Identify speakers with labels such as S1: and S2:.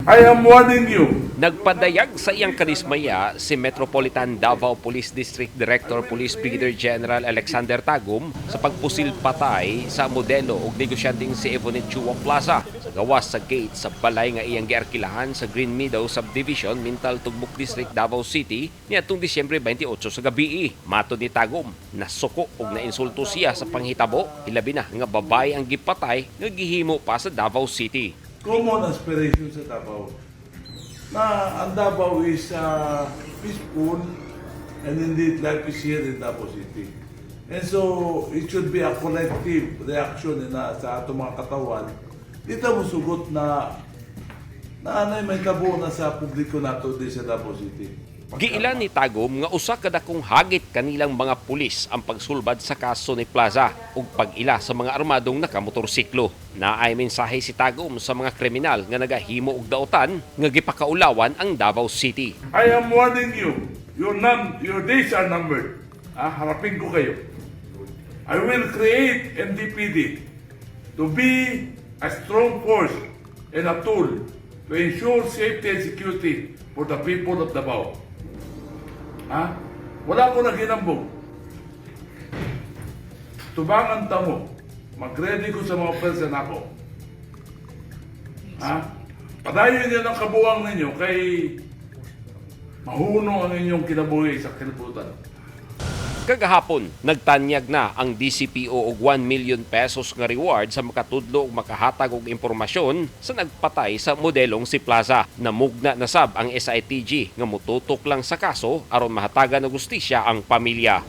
S1: I am warning you.
S2: Nagpadayag sa iyang kadismaya si Metropolitan Davao Police District Director Police Brigadier General Alexander Tagum sa pagpusil patay sa modelo og negosyanteng si Evonet Chua Plaza sa gawas sa gate sa balay nga iyang giarkilahan sa Green Meadow Subdivision, Mintal, Tugmok District, Davao City niadtong Disyembre 28 sa gabi. Matod ni Tagum, nasuko og nainsulto siya sa panghitabo, hilabi na nga babae ang gipatay nga gihimo pa sa Davao City.
S1: Common aspiration sa Davao na ang Davao is peaceful and indeed life is here in Davao City. And so, it should be a collective reaction na sa atong mga katawan. Dito mo sugot na na anay may tabo na sa publiko nato di sa Davao City.
S2: Giila ni Tagum nga usa ka dakong hagit kanilang mga pulis ang pagsulbad sa kaso ni Plaza ug pag-ila sa mga armadong nakamotorsiklo. Naay mensahe si Tagum sa mga kriminal nga nagahimo og dautan nga gipakaulawan ang Davao City.
S1: I am warning you. Your days are numbered. Ah, harapin ko kayo. I will create MDPD to be a strong force and a tool to ensure safety and security for the people of Davao. Ha? Wala ko na ginambog. Tubangan ta mo. Mag-ready ko sa mga person ako. Ha? Padayon niyo ng kabuang ninyo kay mahuno ang inyong kinabuhi sa kalibutan.
S2: Kagahapon, nagtanyag na ang DCPO og 1 million pesos nga reward sa makatudlo ug makahatag og impormasyon sa nagpatay sa modelong si Plaza. Namugna na sab ang SITG nga mututok lang sa kaso aron mahatagan og hustisya ang pamilya.